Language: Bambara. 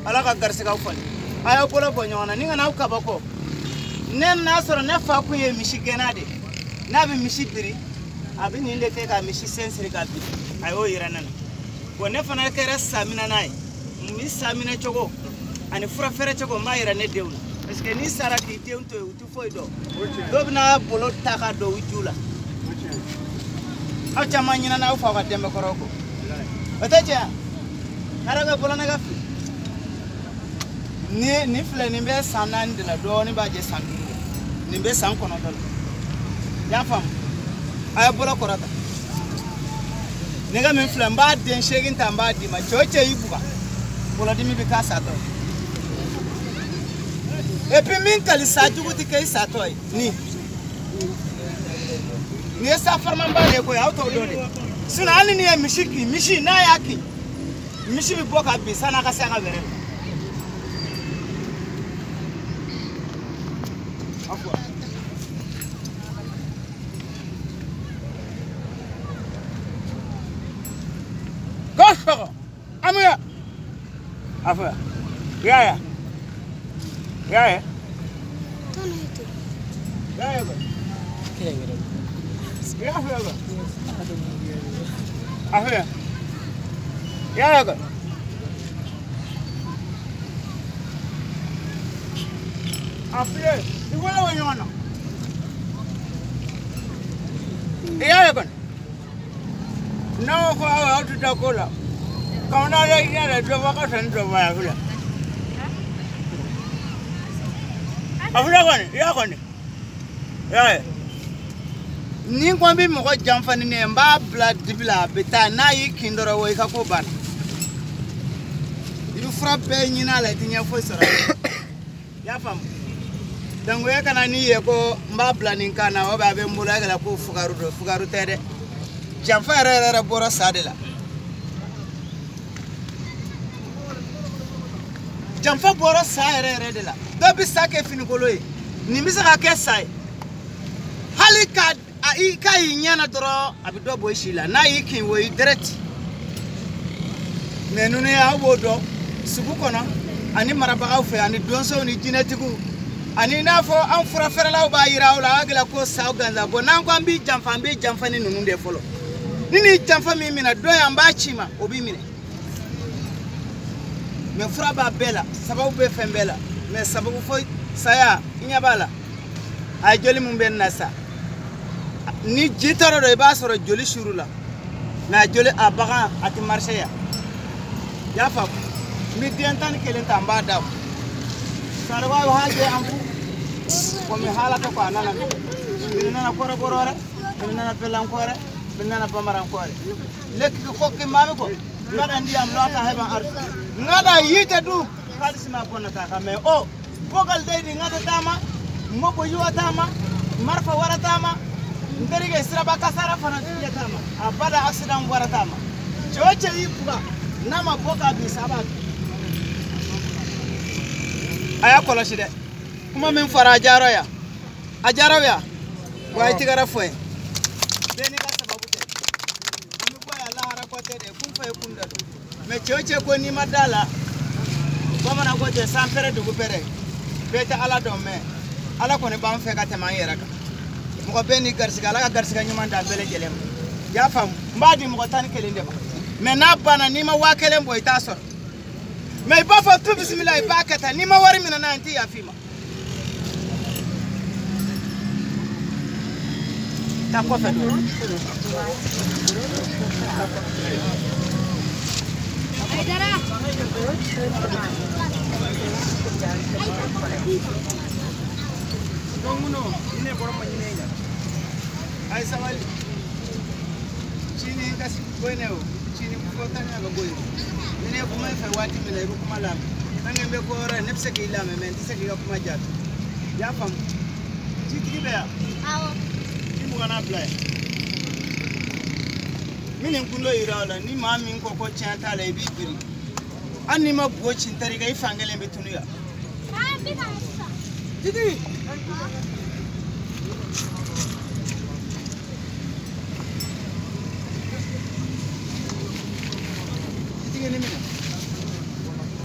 Ala ka garisɛgɛw falen a y'aw bolo bɔ ɲɔgɔn na ni kana aw kabako ne n'a sɔrɔ ne fa kun ye misi gɛnna de n'a bɛ misi biri a bɛ nin de kɛ ka misi sen siri ka biri a y'o yira ne na bon ne fana kɛra saminɛna ye n bɛ saminɛ cogo ani fura fɛrɛ cogo n b'a yira ne denw na parce que n'i sara k'i denw to yen u tɛ foyi dɔn dɔw bɛna bolo ta ka don u ju la aw caman ɲinɛna aw faw ka denbakɔrɔw kɔ o tɛ tiɲɛ hɛrɛ bɛ bolo nɛgɛ fili ni filɛ nin bɛ san 4 de la dɔɔnin b'a jɛ san 5 la nin bɛ san 9 la i y'a faamu a ye bolo kɔrɔta nɛgɛ min filɛ n b'a den 8 ta n b'a d'i ma cɛ o cɛ y'i buga bolodimi bɛ k'a satɔ ye et puis min kali sa jugu tɛ kɛ i satɔ ye nin ye sa farimanba de ye koyi aw t'o dɔn dɛ sinon hali ni ye misi kin misi n'a y'a kin misi bɛ bɔ ka bin san'a ka se a ka wɛrɛ la. Sɔgɔ amuya a fɔ yaya yaya yaya a fɔ yaya a filɛ i wolo bɔ ɲɔgɔn na i y'a ye kɔni n'aw ko aw tɛ taa ko la k'aw n'a yɛrɛ yɛrɛ dɔ bɔ ka fisa ni dɔ bɔ ye a filɛ a filɛ kɔni i y'a kɔni i y'a ye ni n ko n bɛ mɔgɔ janfa ni ne ye n b'a bila dibi la a bɛ taa n'a y'i kin dɔrɔn o i ka ko banna i bɛ fura bɛɛ ɲini a la i tɛ ɲɛ foyi sɔrɔ a la i y'a faamu. Donc e kana n'i ye ko n b'a bila nin kan na o bɛ a bɛ n bolo e kɛra ko fugaru don fugaru tɛ dɛ janfa yɛrɛ yɛrɛ yɛrɛ bɔra sa de la janfa bɔra sa yɛrɛ yɛrɛ de la dɔw bɛ sa kɛ finikolo ye nin bɛ se ka kɛ sa ye hali ka i ka y'i ɲɛ na dɔrɔn a bɛ dɔ bɔ i si la n'a y'i kin o y'i direct mais ninnu ye aw b'o dɔn sugu kɔnɔ ani marabagaw fɛ ani donsow ni jinɛtigiw ani n'a fɔ an furafɛrɛlaw b'a yira aw la a gɛlɛ ko saw gansan bɔn n'an ko an b'i janfa an b'i janfa ni ninnu de fɔlɔ ni nin janfa min minɛ dɔ ye an b'a ci ma o b'i minɛ mais fura b'a bɛɛ la sababu bɛ fɛn bɛɛ la mais sababu foyi saya i ɲɛ b'a la a ye joli min bɛ nin na sa ni ji tɔɔrɔ dɔ i b'a sɔrɔ joli suru la mais a joli a bagan a tɛ marché yan i y'a faamu n bɛ den 11 ta n b'a d'a ma saɗa wawi haalde an fuu komi haalata ko a nana mbiɗa nana koroborore mbiɗa nana bellankore mbiɗa nana bamarankore lekki ko kokkimami ko gaɗa ndiyam loota heɓan artu gaɗa yiite du kaalisi ma bonnata kam mais o bogal leydi gaɗatama moɓɓo yuwatama marfa waratama nderige siraba kasara fana yiyatama a baɗa accident waratama coce yi buga nama boka bi saba a y'a kɔlɔsi dɛ kuma min fɔra a diyara yan a diyara yan wa a ye tigɛrɛ fɔ ye bɛɛ n'i ka sababu tɛ an bɛ bɔ yan lahara kɔ tɛ dɛ kun fɔ ye kun da don mais cɛ o cɛ ko n'i ma da la bamanan ko tɛ san pɛrɛ dugu pɛrɛ bɛɛ tɛ ala dɔn mais ala kɔni b'an fɛ ka tɛmɛ an yɛrɛ kan mɔgɔ bɛɛ n'i garisigɛ ala ka garisigɛ ɲuman d'an bɛɛ lajɛlen ma i y'a faamu n b'a di mɔgɔ 11 de ma mais n'a banna n'i ma 5000 bɔ i t'a sɔrɔ mais i b'a fɔ tu bisimila i b'a kɛ tan n'i ma wari minɛ n'a ye n tɛ yafa i ma taa kɔfɛ dɔɔnin. Ay sabali chini kasi boyne o chini ko tanya ga boyne mine kuma fe wati mine ko kuma lam nange be ko ra ne bse ki lam men ti se ki kuma jat ya fam ti ti be ya awo ti mu kana play mine kundo ira la ni ma min ko ko tienta la bi biri an ni ma bo cin tari ga ifangele be tunu ya ah bi na titi